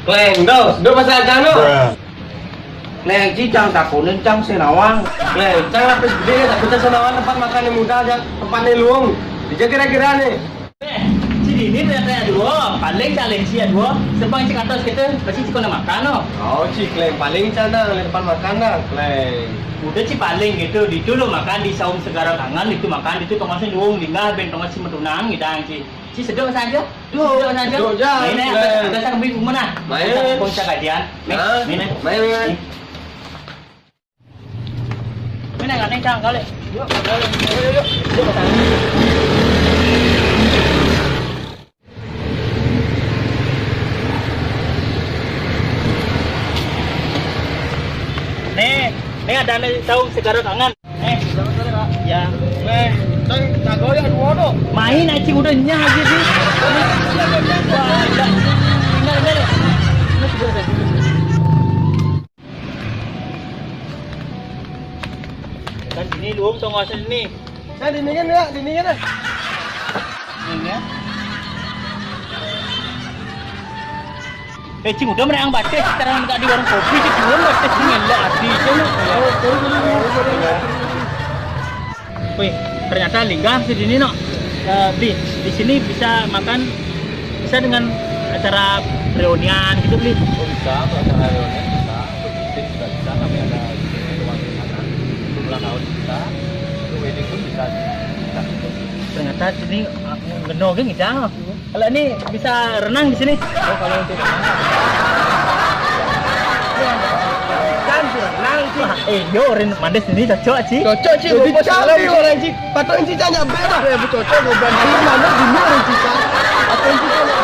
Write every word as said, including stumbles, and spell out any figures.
Kleng, dos, dos pasang aja no. Kleng, ci cang takunin cang si nawang. Kleng, cang lapis gede, tapi teh si nawang tempat makan yang muda aja, tempatnya luung. Dia kira-kira nih. Eh, ci dini ternyata ya dua, paling cang lain ci ya dua, sebang ci katos gitu, pasti ci kena makan no. Oh, ci kleng, paling cang dah, di depan makan dah, kleng. Udah ci paling gitu, di itu lo makan di saung segara kangen, itu makan, itu tongosnya luung, tinggal ben tongos si metunang, ngidang ci. Ci sedok saja. Sedok saja. Sedok aja. Main ya, ada, ada sang kambing mana? Main. Ada sang kajian. Main, main. Main, main, main. Main yang aneh cang kali. Yuk, yuk, yuk, yuk. Nih, nih ada nih saung segara kangen. Eh, ya. Weh, tang tak goyah dua tu. Main aja udah nyah aja sih. Wah, udah. Tinggal, tinggal. Kan ini luung tong asin ni. Saya dingin ya, dingin ya. Ini ya. Eh, cing, udah mereka baca sekarang nggak di warung kopi, cing, belum baca, cing, ngelak hati, cing. Wih, ternyata lingga sih di sini, no. Eh, di, di sini bisa makan, bisa dengan acara reunian gitu, beli. Oh, bisa, untuk acara reunian bisa, untuk meeting juga bisa, kami ada di sini ruang makan, ulang tahun bisa, untuk wedding pun bisa, bisa. Ternyata sini, ah, ngeno geng, Ijang. Kalau ini bisa renang di sini. Oh, kalau untuk renang. Kan renang sih. Wah, eh, yo, Rin, mandes ini cocok, Ci. Cocok, Ci. Jadi, buat salam, Ci. Orang, Ci. Patut, Ci, tanya bebas. Ya, bu cocok, bu ban. Ayo, mana dulu orang, Ci, Ci. Patut, Ci, tanya.